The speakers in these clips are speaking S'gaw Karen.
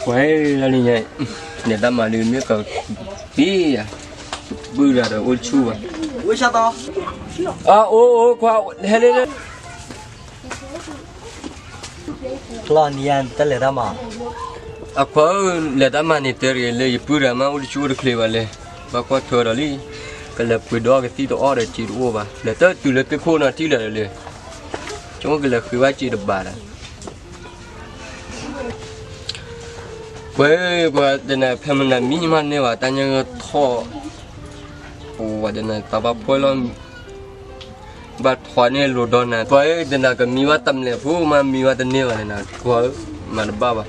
ပှၤလၢန့ၣ်ညါ, လဲၤတၢ်မၤဒုးမ့ၢ်ကပ့ၢ်ယၤ, ပုၢ်ဒၣ်ဒီးအိၣ်တဆူၣ်ဘၣ်. အိၣ် အိၣ် ခွါ, ဟဲလၢလၢ လီၤနံၤယၤတလဲၤတၢ်မၤ, အခွါဧၢ, လဲၤတၢ်မၤန့ၣ်တဲတဂ့ၤလၢယပုၢ်တဂၤမးအိၣ်တဆူၣ်အိၣ်တချ့ဘၣ်လဲၣ်, ဘၣ်ကွၢ်ထွဲဒီးလံ, ကလဲၤပှ့ၤဒီးကသံၣ်တအီၣ်ဒီးစ့တအိၣ်ဘၣ်, လဲၤတၢ်တုၤလၢသ့ၣ်ခိၣ်နီၤထံၣ်လၢာ်ဒီးလၢ, ကၠိကလဲၤဃ့ဘၣ်စ့တဘၣ်ဒီး ပှၤ ပှၤတနၤဖဲမနၤမံမးန့ၢ်ဘၣ် တၢ်ညၣ်ဂၢၢ်ထီၣ်, ပှၤတနၤသးဘၣ်ဖှီၣ်လီၤ, ဘၣ်ထွါန့ၢ်လိၤဒီးနၤ, ပှၤတနၤကမံဘၣ်တမျဲးဖိမး မံဘၣ်တန့ၢ်ဘၣ်န့ၣ်နၤ, ကွၢ်ဧၢ, မၤတဘၣ်ဘၣ်,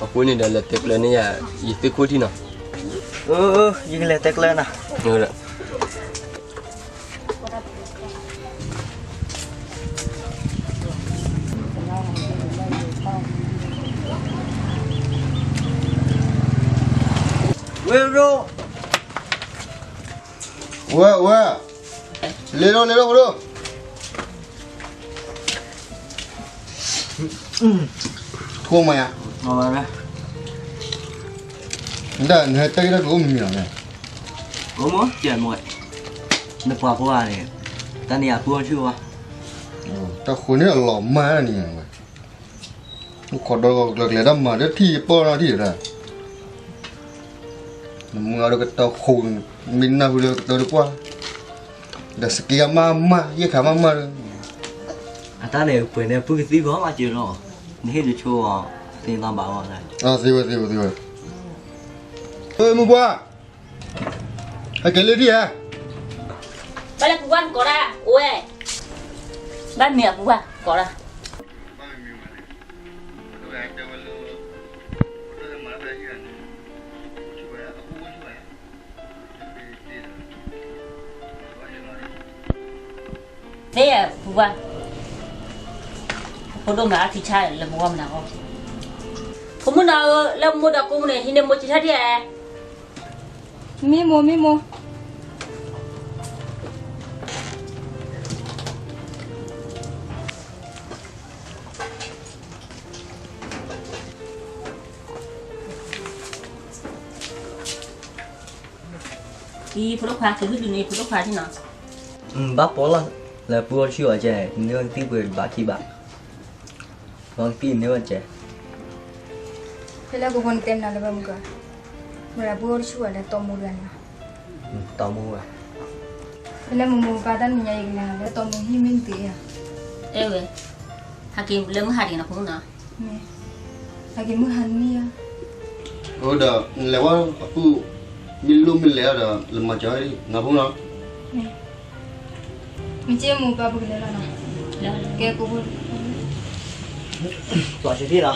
အဃိန့ၣ်ဒီးလဲၤတဲကျၢၤန့ၢ်ယၤ ယသ့ၣ်ခိၣ်ထံၣ်နီၤ, ယကလဲၤတဲကျၢၤနၤ ဝဲ ဝဲ, လဲၤလီၤ လဲၤလီၤ ဖိဒိၣ်, ထိၣ်မးယၤ, နတၢ်နဟဲတဲတၢ်ကအိၣ်မံၤမံၤလီၤန့ၣ်, အိၣ်မ့ၢ်, နပှၤဖိဧါန့ၣ်, တၢ်န့ၣ်ယပုၢ်အီၤဆူၣ်ဝဲ, တၢ်ဃိန့ၣ်အလီၤမၢ်န့ၣ်ဝဲ အိၣ်ခိးဒီးကကျၢၤကျဲၤတၢ်မၤဒီးထံၣ်ပီၢ်နီၢ်ထံၣ်ဒီး, နမုၢ်အီၤဒီးကတၢၢ်ဃိ, မ့ၢ်နၢ်ဟူလၢကတၢၢ်တကွၢ်, ဒီးစက့ကမၢ်မၢ် ယဲၢ်ခါမၢ်မၢ်လၢ, အတၢ်န့ၣ်ပှဲၤန့ၣ်ပုၢ်ကသံၣ်ဂီၤမးက့ၤလီၤ, နဟ့ၣ်တဆိအီၤ, သ့ၣ်သီဘၣ်အီၤ, သ့ဝဲ သ့ဝဲ သ့ဝဲ, မုၢ်ပှၢ် ဟဲက့ၤလၢထံၣ်ဧါ, ဘၣ်လၢပူၤကွၢ်ကိးဒၣ်, အိၣ်ဝဲ, ဘၣ်မ့ၢ်အပူၤကွၢ်ကိးဒၣ် သ့ၣ်ပူၤကွၢ်, ဖိဒိၣ်မၤအထံဆါလၢပဂီၢ်မနုၤအဂီၢ်, ဖိမုၣ်နီၤဧၢ, လၢမိၢ်ဒီးကိးမုၢ်န့ၣ် ဟံးန့ၢ်မိၢ်ကထါထံၣ်ဧါ, မ့ၢ်မိၢ် မ့ၢ်မိၢ် အံၤ ဖိဒိၣ်ခွါ သုဟံၣ်ဒုးန့ၣ် ဖိဒိၣ်ခွါထံၣ်နီၤ, ဘၣ်ပိာ်လီၤ, လၢပုၢ်အိၣ်တဆူၣ်အီၤကဲ, န့ၢ်ဝဲကသံၣ်ပှဲၤတဘၣ်ခံဘၣ်, ဘၣ်ကသံၣ်န့ၢ်ဝဲကဲ, ဖဲလၢပဖိန့ၣ်တဲမနုၤလၢပမုၢ်က, မတၤပုၢ်အိၣ်တဆူၣ်အီၤလၢတီမူတဂၤန့ၣ်, တီမူဝဲ, ဖဲလၢမုၢ်မုၢ်ပၢ်တၢ်နံၤညါအံၤကလဲၤလၢတီမူဟံၣ်မ့ၢ်နသ့ဧါ, အဲဝဲ, ဟဲက့ၤလၢမုၢ်ဟါဒံးနီၤဖိမုၣ်နီၤ, မ့ၢ်, ဟဲက့ၤမုၢ်ဟါနံၤဧါ, အိၣ်ဒီး နလဲၤဝဲအပုၢ်, မ့ၢ်လိၣ်မ့ၢ်လဲၤဒီး လဲၤမၤစၢၤဝဲနီၤဖိနီၤ, မ့ၢ်, မ့ၢ်က့မုၢ်ပၢ်ပကလဲၤလီၤနီၤ, ကဲကိးဖိ, လီၤဆံးထံၣ်လီၤ,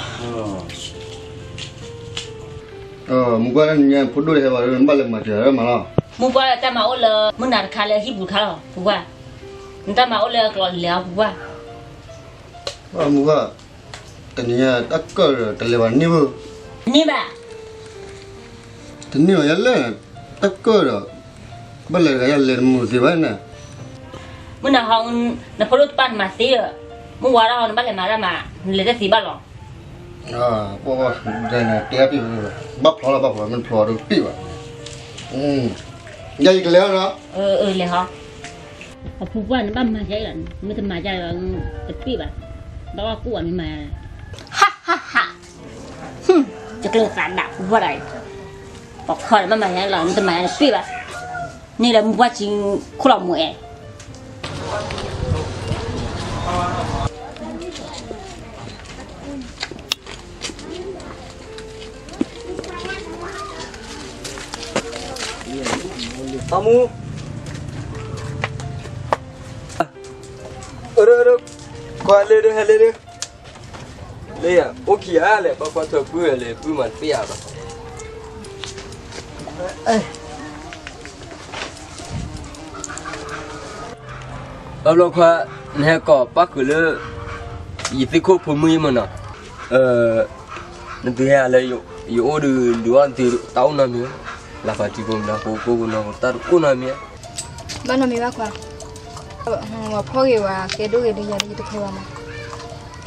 မုၢ်ကွၢ်လၢနညါ ဖိဒိၣ်တဟဲဘၣ်ဒီး နဘၣ်လဲၤမၤစၢၤမးလီၤ, မုၢ်ကွၢ်တၢ်မၤအိၣ်လၢ မုၢ်နၤတခါလၢဟံၣ်ပူၤတခါလီၤ ပူၤကွၢ်, နတၢ်မၤအိၣ်လၢအကျိၤလဲၤအီၤပူၤကွၢ်, မုၢ်ကွၢ်, တနံၤညါတၢ်ကၢၣ်ဒီးတလဲၤဘၣ်န့ၢ်ဘၣ်, န့ၢ်ဘၣ် တန့ၢ်ဘၣ်ယလဲၣ်, တၢ်ကၢၣ်ဒီး, ဘၣ်လဲၤတဂၤယလဲၤတမုာ်သ့ဘၣ်န့ၣ်, မုၢ်နၤဟီ နဖိဒိၣ်တပၣ်နမၤသ့ဒီး, မုၢ်ဝါဒၣ်ဟီ နဘၣ်လဲၤမၤတၢ်မၤ, နလဲၤတသ့ဘၣ်လီၤ, ပှၤတဲပ့ၢ်, ဘၣ်ဖျိလီၤဘၣ်ဖျိ မ့ၢ်ဖျိဒီးတပ့ၢ်ဘၣ်, ယၤယကလဲၤလီၤ, လဲၤဟီ, အပူၤကွၢ်နဘၣ်မၤယၤလီၤ, မ့ၢ်တမၤယၤလီၤ, တပ့ၢ်ဘၣ်, ဘၣ်ဘၣ်ကိၢ်ဘၣ်မ့ၢ်မၤယၤ, ဟးဟးဟး ယကျၢၤသးဒၣ်ပူၤကွၢ်ဒၣ်အံၤ, ပိာ်ခွါဒီးဘၣ်မၤယၤလီၤ မ့ၢ်တမၤယၤတပ့ၢ်ဘၣ်, န့ၣ်လၢမုၢ်ပှၢ်ကံခိၣ်လီၤမူအဲၣ်, တမူ, အၢ ကွၢ်လၢဒၢ ဟဲလၢဒၢ လၢယၤ အိၣ်ခံဂၤလဲၣ် ဘၣ်ကွၢ်ထွဲပုၢ်လဲၣ် ပုၢ်မၤတသ့ဧါဘၣ်. ဘၣ်ဘျီခွါ နဟဲကိးပၣ်ဃုာ်လၢ ယသ့ၣ်ခိၣ်ဖိမုၣ်ယမ့ၢ်နီၤ, နသုဟဲလၢ ယအိၣ်ဒုး ဒုးအီၣ်သုတၢ်အိၣ်နီတမံၤ, လၢဖးထံဖိမနၤဖိ ကိးပူၤနီၤဖိ တၢ်တအိၣ်နီတမံၤဧါ. ဘၣ်နီတမံၤဘၣ်ခွါ, ပှၤဖီၣ်ဂ့ၤဝဲ ကဲဒိၣ်ဂ့ၤဒုးယၤဒုး ယတခွဲဘၣ်မး,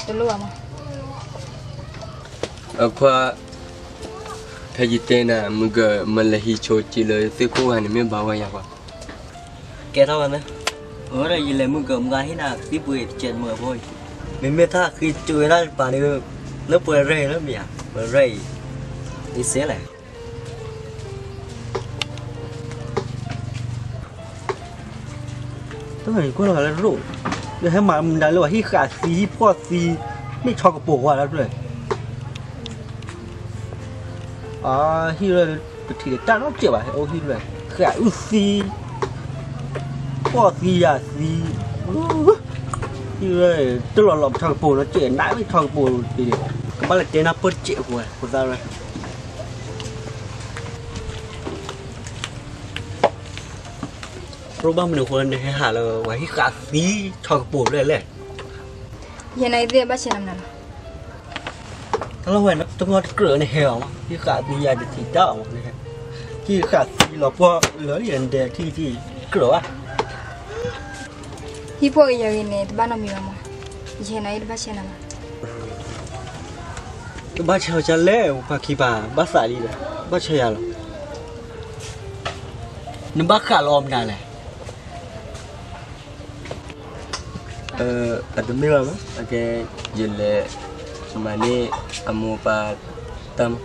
တလိၣ်ဘၣ်မး. အခွါ, ဖဲယတဲနၤ မုၢ်ကၢၢ် မ့ၢ်လဲၤဟံးဆိစ့လၢသ့ၣ်ခိၣ်ဂၤန့ၣ် မ့ၢ်ဘၣ်ဝဲယၤကွၢ်. ကဲထီၣ်ဝဲမ့ၢ်, အဝဲဒၣ်ယလဲၤမုၢ်ကၢၢ် မုၢ်ဂၤဟ့ၣ်နၤသံပှ့ၤတစဲးမုၢ်အဖိအံၤ, မ့မ့ၢ်တၢ်ဃ့ကၠိဝဲဒၣ်တပၤန့ၣ်, လၢပှဲၤရဲၣ်လၢမ့ၢ်ဧါ, ပှဲၤရဲၣ်အံၤ, အံၤစဲလဲၣ် တၢ်န့ၣ်ကွၢ်လီၤဂာ်လၢရိၣ်, ဒီးဟဲမၤမနုၤလၢပှၤဟံၣ်ဃာ်သံ ဟံၣ်ဖှီၣ်သံ, မ့ၢ်ဆီကပိာ်ဝါလၢဖျၢၣ်, အဟံၣ်လၢ ပထံၣ်တၢ်နီတစဲးဘၣ် ဟဲအိၣ်ဟံၣ်ဖျၢၣ်, ဃာ်အုၣ်သံ, ဖှီၣ်သံယၤသံ, ဟံၣ်လၢ တလီၤလီၤပဆီကပိာ်နီတစဲး နးမ့ၢ်ဆီကပိာ်တ့ၢ်, ကဘၣ်လဲၤတဲနၢ်ပၢၢ်တစဲးအဃိ ဖိသၣ်လၢ ရိၣ်ဘၣ်မနုၤအဃိလၢနဟဲဟးလၢပှၤဟံၣ်ဃာ်သံဆီကပိာ်ဖျၢၣ်လဲၣ်. ယဲနၤအံၤသ့ၣ်ဘၣ်ဆဲးနၤမနုၤလီၤ. တၢ်လီၢ်ဝဲတမီတကြၢးနဟဲဘၣ်မး ဟံၣ်ဃာ်သံယၤတထံၣ်တၢ်အီၤမး, ဟံၣ်ဃာ်သံလီၤပှီၢ်လၢယဲနဒဲထံၣ်ထံၣ်ကြၢးဘၣ်. ဟံၣ်ဖှီၣ်ကယၤဂ့ၤန့ၣ် တဘၣ်နီတမံၤဘၣ်မး, ယဲနၤအံၤတဘၣ်ဆဲးနၤဘၣ်. တဘၣ်ဆဲးအီၤကလဲၣ် ပှၤခံပၤဘၣ်သးလံဒီး ဘၣ်ဆဲးယၤလီၤ. နဘၣ်ဃးလီၤအီၤမနုၤလဲၣ်. အတမ့ၢ်ဘၣ်မး အကဲ ယလဲၤ မၤန့ၢ်အမိၢ်အပၢ်တၢ်မး,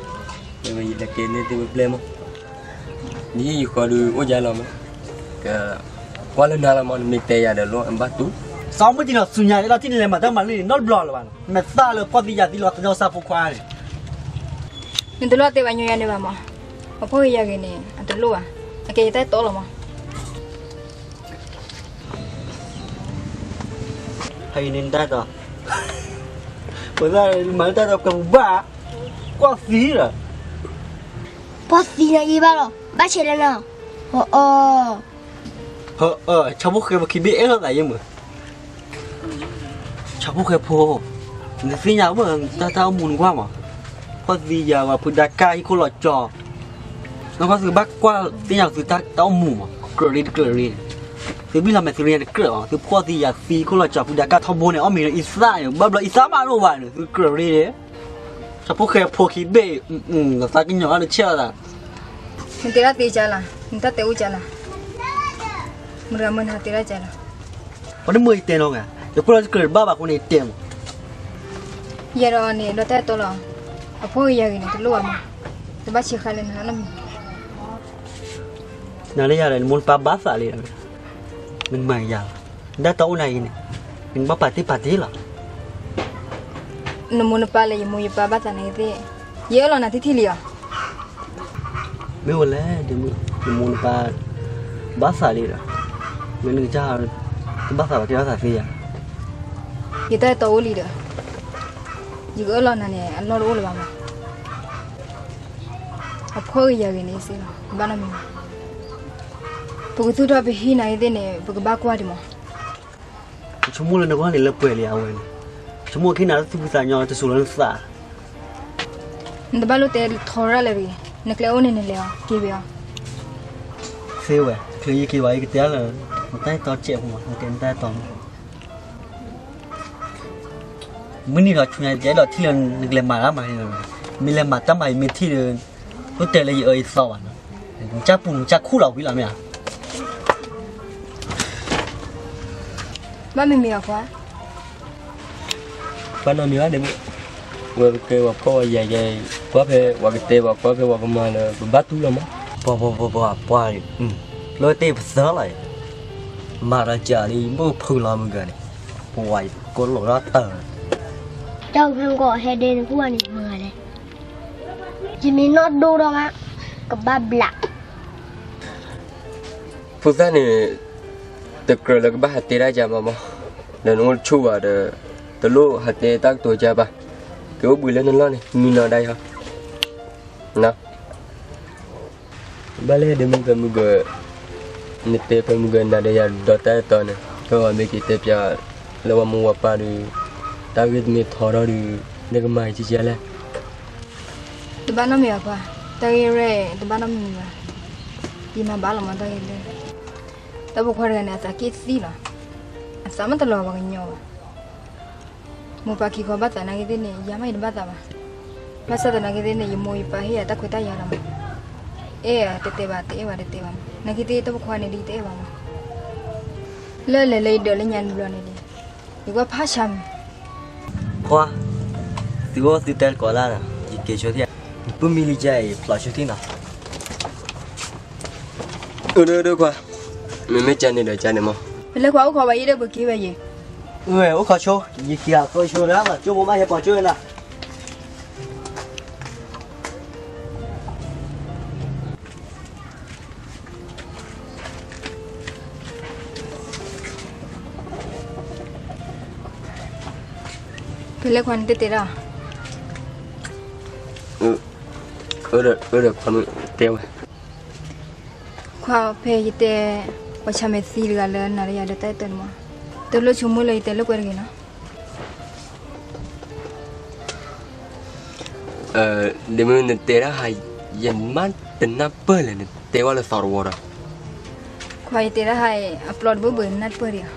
ယလဲၤကဲန့ၢ်သ့ၣ်ဝဲပျဲၢ်မး, နဟံၣ်ယဃီဒုးအိၣ်ယါလီၤမး, က ကွၢ်လၢနၤလီၤမး နမ့ၢ်တဲယၤဒီးလိၣ် နဘၣ်တူၢ် စီၤမုၢ်တံၢ်နီၤ ဆူညါလီၤတံၢ်နလဲၤမၤတၢ်မၤလံန့ၣ် နီတဘျီလၢၤဘၣ်နီၤ, နမ့ၢ်သၣ်လၢဖှီၣ်သံယာ်သံလီၤသနီၣ်စၢ်ဖိခွါန့ၣ် နတလိၣ်တဲဘၣ်ညီယၤန့ၣ်ဘၣ်မး, အဖှီၣ်ကယၤဂ့ၤန့ၣ် အတလိၣ်ဘၣ်, အကဲယတၢ်အဲၣ်တီလီၤမး. ဟဲအံၤန့ၣ်တၢ်အဲၣ်တီ, ပသၣ်မၤလၢတၢ်အဲၣ်တီကပူၤဘၣ်, ကွၢ်သံဒီး ပှၤသံနၤအံၤဘၣ်လီၤ, ဘၣ်ဆဲးလၢနၤ, ဟီအီ, ဟီအီ, ဆီဖိဃဲဖိခံဘ့ၣ်အဲၣ်လိာ်သးယဲမုၢ်, ဆီဖိဃဲဖိ, နသ့ၣ်ညါမုၢ် တၢ်တၢ်အိၣ်မူနကွၢ်မး, ဖှီၣ်သံယာ်ဝဲဖုဒါကၢ်ဟံၣ်ခိၣ်လီၤကၠီ, နကွၢ်သုဘၣ်ကွၢ်သ့ၣ်ညါသုတၢ်အိၣ်မူမး ကြၢးရ့တကြၢးရ့, သုဘံၣ်လီၤမဲာ်သုရ့တကြၢးအီၤ သုဖှီၣ်သံယာ်သံခိၣ်လီၤကၠီဖုဒါကၢ်ထီဘိန့ၣ် အီၣ်မ့ၤလၢအံသၣ်န့ၣ် ဘၣ်ဘျီအံသၣ်မးတအိၣ်ဘၣ်န့ၣ် သုကြၢးရ့န့ၣ် ဆီဖိဃဲဖိခံဘ့ၣ်, သးကညီၤအီၤတဆဲးလီၤသး, နတဲဒၣ်သ့ကၢ်လီၤ, နတၢ်တဲအိၣ်ကၢ်လီၤ, မုၢ်တဂၤမုၢ်နၤတဲဒၣ်ကၢ်လီၤ, ပှၤတမုာ်ယတဲနီၤဂၤ, ယကွၢ်လီၤတကြၢးတဘၣ်ဘၣ်အဃိန့ၣ်တဲမး, ယၤဒီးန့ၣ် ဒီးတၢ်အဲၣ်တီလီၤ, အဖှီၣ်ကယၤဂ့ၤန့ၣ် တလိၣ်ဘၣ်မး, တဘၣ်ဆဲးဃာ်လၢနနီတမံၤ, နၤလၢယၤဒီး နမိၢ်နပၢ်ဘၣ်သးလံ, မ့ၢ်နမၤယၤလီၤ, နတၢ်အဲၣ်တီအိၣ်နၤအံၤန့ၣ်, နကဘၣ်ပာ်တ့ၢ်ပာ်တ့ၢ်လီၤ နမိၢ်နပၢ်လၢယမိၢ်ယပၢ်ဘၣ်သးန့ၣ်သ့ၣ်, ယအၢၣ်လီၤနၤထံထံလံဧါ, မ့ၢ်ဝဲလဲၣ်, နမိၢ်နပၢ်ဘၣ်သးလံဒီး, မ့ၢ်နကစၢ်, တဘၣ်သးဘၣ်ကဲဘၣ်သးသ့ဧါ, ယတၢ်အဲၣ်တီအိၣ်လံဒီး, ယကအၢၣ်လီၤနၤန့ၣ် အလီၢ်တအိၣ်လၢၤဘၣ်မး, အဖှီၣ်ကယၤဂ့ၤန့ၣ်စ့ၢ်လီၤ တဘၣ်နီတမံၤဘၣ်, ပကသူၣ်ထီၣ်ပဟံၣ်နၤအံၤသ့ၣ်န့ၣ် ပကဘၣ်ကွၢ်ဒံးမး ပဆိကမိၣ်လၢနဂီၢ်န့ၣ်လၢပှဲၤလံအဝဲန့ၣ်, ပဆိကမိၣ်က့ၤနၤလၢသူၣ်ဖှံသးညီတစိၤလၢနသး, နတဘၣ်လိၣ်တဲထီရၣ်လၢၤတဂ့ၤ, နကျဲအိၣ်န့ၣ်နလဲၤအီၤ က့ၤဝဲအီၤ, သ့ဝဲ ချုးယက့ၤဝဲ ယကတဲလၢ နတၢ်အဲၣ်တီစဲးဖိမး နတဲနတၢ်အဲၣ်တီမး, မုၢ်နံၤဒီးဆူညါယတဲဒီးထံၣ်လၢနကလဲၤမၤတၢ်မၤန့ၣ်, မ့ၢ်လဲၤမၤတၢ်မၤယမ့ၢ်ထံၣ်ဒီး, အိၣ်တဲလၢယအၢယသီဘၣ်နီၤ, နကစၢ်ပူၤနကစၢ်ခူၣ်လီၤဝံၤလီၤမ့ၢ်ဧါ ဘၣ်မ့ၢ်မ့ၢ်အီၤကွၢ်, ဘၣ်နီတမံၤဘၣ်ဒ့မုၣ်, ဝဲပကဲပှၤဖှီၣ်ပှၤယာ်ယဲ, ကွၢ်ဖဲပှၤကတဲပှၤ ကွၢ်ဖဲပှၤကမၤလၢ ပဘၣ်တူၢ်လီၤမး, ပှၤပှၤပှၤပှၤပှၤ, လၢတ့ၢ်ပသၢလီၤ, မၤဒီးကးလံ ဘိၣ်ဖုလီၤမုၢ်ဂၤန့ၣ်, ပှၤကိးလိာ်ဒီးတၢ် တၢ်ဂုၢ်ကီးဟဲဒ့နဖူၣ်ဘၣ်န့ၣ်မုၢ်ဂၤလဲၣ်, ယမ့ၢ်နီၢ်ဒိၣ်ထီၣ်မး, ကဘၣ်ဘျး ဖိသၣ်န့ၣ်, တကြၢးလၢကဘၣ်ဟးတဲတၢ်ကၢ်မးမး, ဒီးနအိၣ်တဆူၣ်ဘၣ်ဒီး, တလိၣ်ဟးတဲတၢ်ကတိၤကၢ်ဘၣ်, က့ၤအိၣ်ဘှံးလၢနလီၢ်န့ၣ် မံနီၤဒၣ်ယီၤ, ဘၣ်လဲၣ်ဒ့မုၣ်ဖဲမုၢ်ဂၢၢ်, နတဲဖဲမုၢ်ဂၢၢ်နၤဒီးယၤဒီးတၢ်အဲၣ်တီန့ၣ် ကမ့ၢ်က့ၤတဲပျး, လၢပှၤမိၢ်ပှၤပၢ်ဒီး, တၢ်ဂ့ၢ်တမ့ၢ်ထီထီၣ်ဒီး, နကမၤက့ၤကကလဲၣ် တဘၣ်နီတမံၤဘၣ်ပှၤ, တၢ်ဂ့ၢ်ရဲၣ်တဘၣ်နီတမံၤဘၣ်, ယမၤဘၣ်လီၤမးတၢ်ဂ့ၢ်လၢ, တၢ်ပိာ်ခွါတဂၤန့ၣ် အသးက့ၣ်သံလီၤ, အသးမ့ၢ်တလီၤပှၤကညီဘၣ်, မိၢ်ပၢ်ခံခီဘၣ်သးနာ်က့သ့ၣ်န့ၣ် ယၤမးယတဘၣ်သးဘၣ်, ဘၣ်ဆၣ်သနာ်က့သ့ၣ်န့ၣ် ယမိၢ်ယပၢ်ဟ့ၣ်ယၤတၢ်ခွဲးတၢ်ယာ်လီၤမး. အဲၣ်တတဲဘၣ် တအဲၣ်ဘၣ်တတဲဘၣ်မး. နာ်က့သ့ၣ်တၢ်ပိာ်ခွါန့ၣ်ဒ်တအဲၣ်ဘၣ်မး. လၢလဲၤလၢယဒၢးလၢညါနဘျီန့ၣ်န့ၣ် ယကွၢ်ဖးဆါမး. ခွါ, သုအိၣ်သုတဲကိးလၢ်နီၤ, ယက့ၤဆိထံၣ်, နပုၢ်မံလံကဲအံၤ ဖျိးဆိထံၣ်နီၤ. အဒိဒိခွါ, မ့မ့ၢ်ကန့ၣ်ဒီးကန့ၣ်မး. ပလဲၤခွါအိၣ်ခိးဘၣ်ယဲဒီးပက့ၤဝဲယဲ. အိၣ်ခိးဆိ, ယက့ၤအသိဆိလၢ် ကၠိဖိမးဟဲပိာ်ကၠိဝဲလၢ်. ပလဲၤခွါန့ၣ်တတဲဒၣ်. အၢ, အၢဒီးခွါမ့ၢ်တဲဝဲ. ခွါဖဲယတဲ, ပှၤဆါမဲာ်သံတဂၤလၢနၤဒီးယၤဒီးတၢ်အဲၣ်တၢ်န့ၣ်မး, တလိၣ်ဆိကမိၣ်လၢယတဲလိာ်ကွဲတဂ့ၤနီၤ. ဒ်မ့ၢ်နတဲတၢ်ဟါ, ယမ့ၢ်တနၢ်ပၢၢ်လဲၣ် နတဲဝဲလၢသီတဝီဒီး. ခွါယတဲတၢ်ဟါအံၤ အပျီတဘၣ်ဘၣ်နၢ်တပၢၢ်ဒံးဧါ.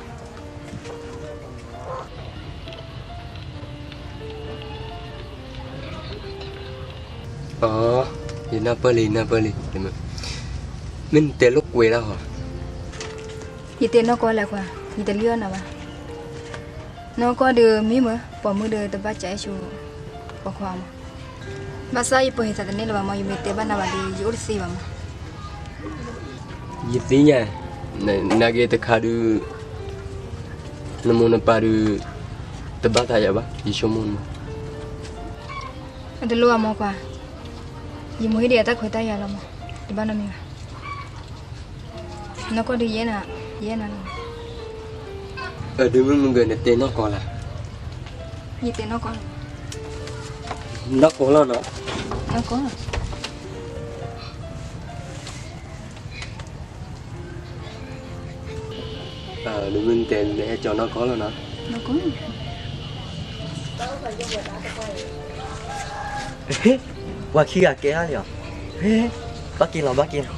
အ, ယနၢ်ပၢၢ်လံ ယနၢ်ပၢၢ်လံ. မ့ၢ်နတဲလိာ်ကွဲဒၣ်ဟီ. ယတဲနီၢ်ကီၢ်လဲၣ်ခွါ, ယတလံၣ်အီၣ်နၤဘၣ်. နီၢ်ကီၢ်ဒီးမ့ၢ်မ့ၢ် ပိာ်မုၣ်ဒီးတဘၣ်ကအဲၣ်ဆိ ပိာ်ခွါမး. ဘၣ်ဆၣ်ယပၢၤဟ့သးတန့ၢ်လၢၤဘၣ်မး, ယမ့ၢ်တဲဘၣ်နၤဘၣ်ဒီး ယအိၣ်တသ့ဘၣ်မး. ယသ့ၣ်ညါ, နာ်က့တခါဒုး နမိၢ်နပၢ်ဒုး တဘၣ်သးယၤဘၣ်, ယဆိကမိၣ်မး. အတလိၣ်ဘၣ်မးခွါ, ယမိၢ်ဟ့ၣ်ဒံးအတၢ်ခွဲးတၢ်ယာ်လီၤမး, တဘၣ်နီတမံၤဘၣ်. နီၢ်ကီၢ်ဒုးယဲနၤ, ယဲနၤလီၤ. အဒုးမ့ၢ်မုၢ်ဂၢၢ်နတဲနီၢ်ကီၢ်လၢ်. ယတဲနီၢ်ကီၢ်လီၤ. နီၢ်ကီၢ်လီၤနီၤ. နီၢ်ကီၢ်လီၤ. ဒုးမ့ၢ်နတဲနဟဲကၠီနီၢ်ကီၢ်လီၤနီၤ. နီၢ်ကီၢ်လီၤ. ပှၤခံဂၤကဲထီၣ်လံဧါ. ဘၣ်က့ၤလီၤ ဘၣ်က့ၤလီၤ.